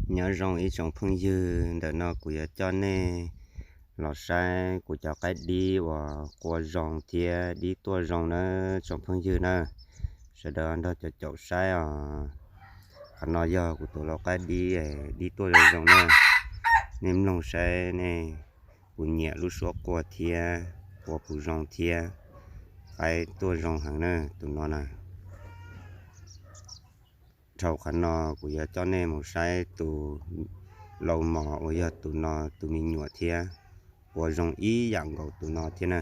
Nyob zoo ib tsoom phooj ywg, ntawm no kuv yuav coj nej los saib kuv cov qaib dib uas qua zoo thiab dib tuaj zoo na tsoom phooj ywg na. Sawv daws nrog caum caum saib os. Qhov no yog kuv tus lau qaib dib, dib tuaj zoo zoo na. Nej mloog saib nej puas nyiam lub suab qua thiab qua puas zoo thiab. Qaib tuaj zoo heev na tus no na. Dhau qhov no kuv yuav coj nej mus saib tus lau mos uas yog tus no tus me nyuam thiab, qua zoo ib yam nkaus tus no thiab na.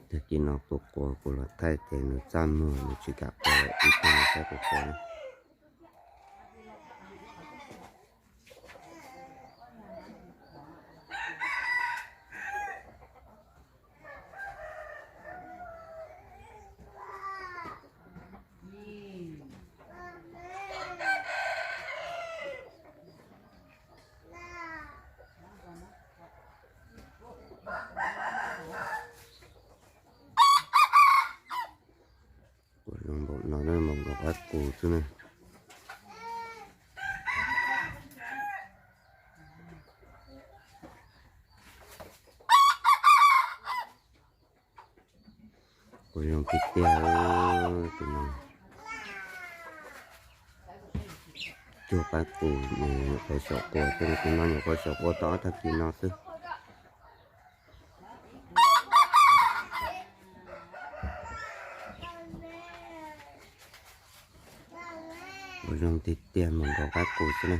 Tag kis no kuv qua kuv los thaij ces nws txaj muag nws tsis kam qua lawm, ib pliag nws saib kuv qua na. Qua zoo npaum no na, mus nkaum qab qus xwb na. Qua zoo tiag tiag tus no. Cuag qab qus, nyuam qhuav xyaum qua, tus no nyuam qhuav xyaum qua tau ob tag kis no xwb. Qua zoo tiag tiag, mus nkaum qab qus xwb na.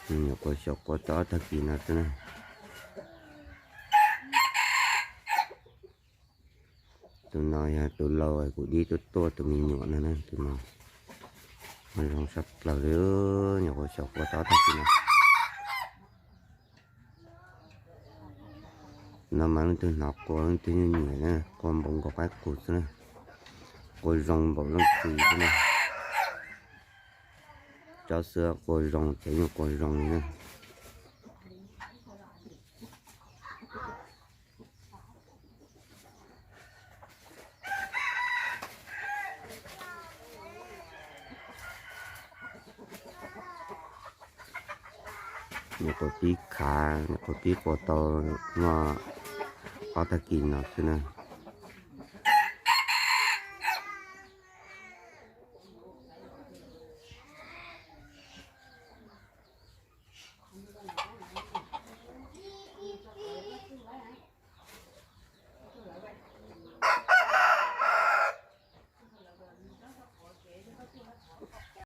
Nyuam qhuav xyaum qua tau ob tag kis no xwb na. Tus no yog tus lau kuv dib tuaj tuaj tus me nyuam no na, tus no. Qua zoo sab plaws li, nyuam qhuav xyaum qua tau ob tag kis no. No mas leej twg hnov qua leej twg yeej nyiam na, qua npaum nkaus qaib qus xwb na. Qua zoo npaum leej txiv xwb na. Tsob xwb qua zoo ces yeej qua zoo li na. Nyuam qhuav pib khav, nyuam qhuav pib qua tau muaj ob tag kis no xwb na.